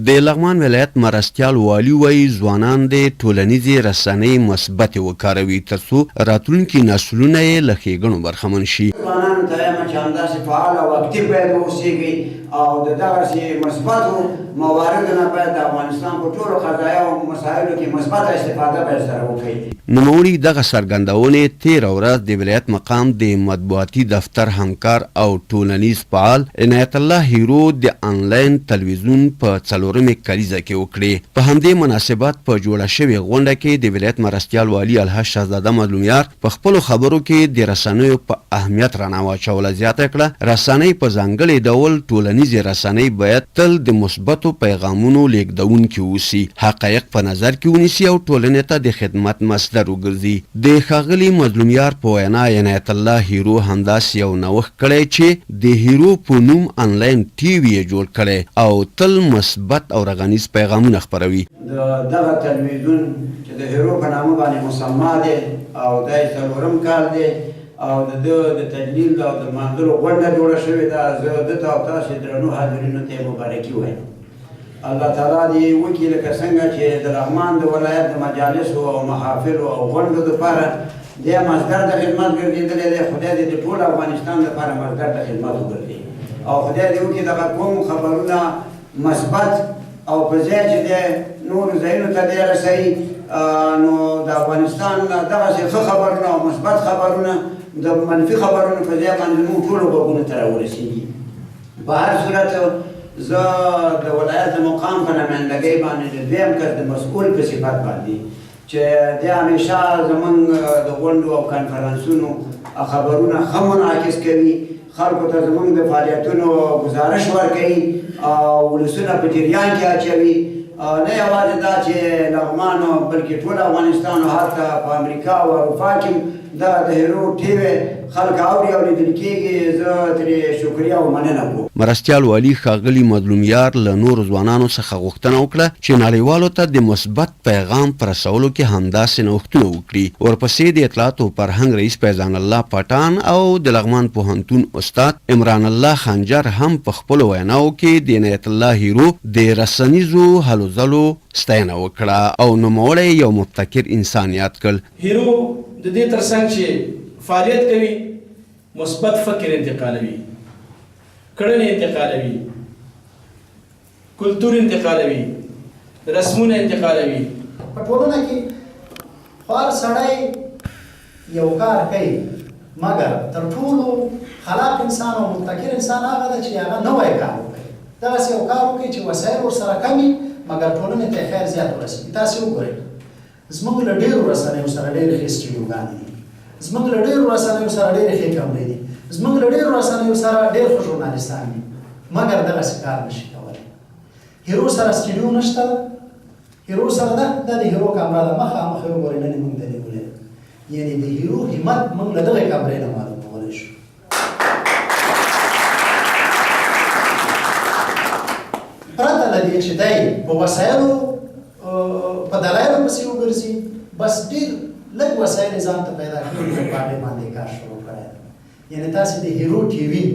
د لغمان ولایت مرستیال والي وايي، ځوانان دې ټولنیزې رسنۍ مثبتې وکاروي، ترڅو راتلونکي نسلونه یې له ښېګڼو برخمن شي. ځوانانو ته وایم چې همداسې فعال او اکتیف باید واوسېږئ او د دغسې مثبتو مواردو نه باید د افغانستان په ټولو قضایاو او مسایلو کې مثبته استفاده باید سره وکړئ. نوموړي دغه څرګندونې تېره ورځ د ولایت مقام د مطبوعاتي دفتر همکار او ټولنیز فعال عنایت الله هیرو د انلاین تلویزیون په څلورمې کلیزه کې وکړې. په همدې مناسبت په جوړه شوې غونډه کې د ولایت مرستیال والي الحاج شهزاده مظلومیار په خپلو خبرو کې د رسنیو په اهمیت رڼا واچوله زیاته کړه، رسنۍ په ځانګړې ډول ټولنیزې رسنۍ باید تل د مثبتو پیغامونو لېږدوونکي اوسي، حقایق په نظر کې ونیسي او ټولنې ته د خدمت مصدر وګرځي. د ښاغلي مظلومیار په وینا عنایت الله هیرو همداسې یو نوښت کړی چې د هیرو په نوم انلاین ټي وي یې جوړ کړی او تل مثبت او رغنیز پیغامونه خپروي. د دغه تلویزیون چې د هیرو په نامه باندې مسما دی او دا یې څلورم کال دی او د ده د تجلیل او د لمانځلو غونډه جوړه شوې ده، زه ده ته او تاسې درنو حاضرینو ته یې مبارکي وایم. الله تعالی دې وکړي لکه څنګه چې د لغمان د ولایت د مجالسو او محافلو او غونډو دپاره دی مصدر د خدمت ګرځېدلی دی، خدای دې د ټول افغانستان دپاره مصدر د خدمت وګرځي او خدای دې وکړي دغه کوم خبرونه مثبت او په ځای چې دی نورو ځایونو ته دی رسوي نو د افغانستان دغسې ښه خبرونه او مثبت خبرونه د منفي خبرونو په ځای باندې زموږ ټولو غوږونو ته راورسېږي. په هر صورت زه د ولایت د مقام په نمایندګۍ باندې د دویم کس د مسؤل په صفت باندې چې دی همیشه زمونږ د غونډو او کنفرانسونو خبرونه ښه منعکس کوي، خلکو ته زمونږ د فعالیتونو ګزارش ورکوي او ولسونه په جریان کې اچوي. نه یوازې دا چې لغمان بلکې ټول افغانستان او حتی په امریکا او اروپا کې دغه د هیرو ټیوی خلک اوري او لیدل کېږي، زه ترې شکریه او مننه کوم. مرستیال والي ښاغلي مظلوم یار له نورو ځوانانو څخه غوښتنه وکړه چې نړیوالو ته د مثبت پیغام په رسولو کې همداسې نوښتونه وکړي. ورپسې د اطلاعاتو او فرهنګ رئیس فیضان الله پټان او د لغمان پوهنتون استاد عمران الله خنجر هم په خپلو ویناوو کې د عنایت الله هیرو د رسنیزو هلو ځلو ستاینه وکړه او نوموړی یې یو مبتکر انسان یاد کړ. هیرو د دې تر څنګ چې فعالیت کوي، مثبت فکر انتقالوي، کړنې انتقالوي، کلتور انتقالوي، رسمونه انتقالوي. په ټولنه کې خوار سړی یو کار کوي، مګر تر ټولو خلاق انسان او مبتکر انسان هغه ده چې هغه نوی کار وکړي، دغسې یو کار وکړي چې وسایل ورسره کم وي، مګر ټولنې ته یې خیر زیات ورسېږي. تاسې وګورئ، زموږ له ډېرو رسنیو سره ډېرې ښې سټډیوګانې دي، زموږ له ډېرو رسنیو سره ډېرې ښې کمرې دي، زموږ له ډېرو رسنیو سره ډېر ښه ژورنالیستان دي، مګر دغسې کار نه شي کولی. هیرو سره سټډیو نشته ده، هیرو سره ده، دا د هیرو کمره ده، مخامخ یې وګورئ، نن یې موږ ته نیولې ده، یعنې د هیرو همت موږ له دغې کمرې نه معلومولی شو. پرته له دې چې دی په وسایلو په دلایلو پسې وګرځي، بس ډېر لږ وسایل یې ځان ته پیدا کړي دي او په هغې باندې یې کار شروع کړی دی. یعنې تاسې د هیرو ټي وي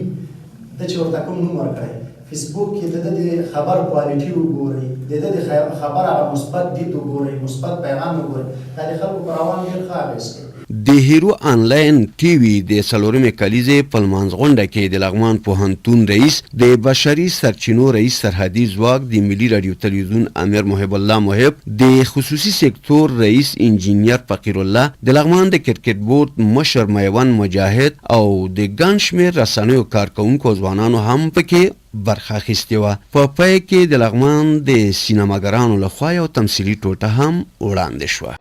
ده چې ورته کوم نوم ورکړی، فیسبوک کې د ده د خبر کوالټي وګورئ، د ده د خبر هغه مثبت دید وګورئ، مثبت پیغام یې وګورئ، دا د خلکو په روان ډېر ښه اغېز کوي. د هیرو انلاین ټي وي د څلورمې کلیزې په لمانځغونډه کې د لغمان پوهنتون رئیس، د بشري سرچینو رئیس سرحدي ځواک، د ملي راډیو تلویزیون امر محب الله محب، د خصوصي سکتور رئیس انجینر فقیرالله، د لغمان د کرکټ بورډ مشر میوند مجاهد او د ګڼ شمېر رسنیو کارکوونکو او ځوانانو هم پکې برخه اخیستې وه. په پای کې د لغمان د سینماګرانو له خوا یو تمثیلي ټوټه هم وړاندې شوه.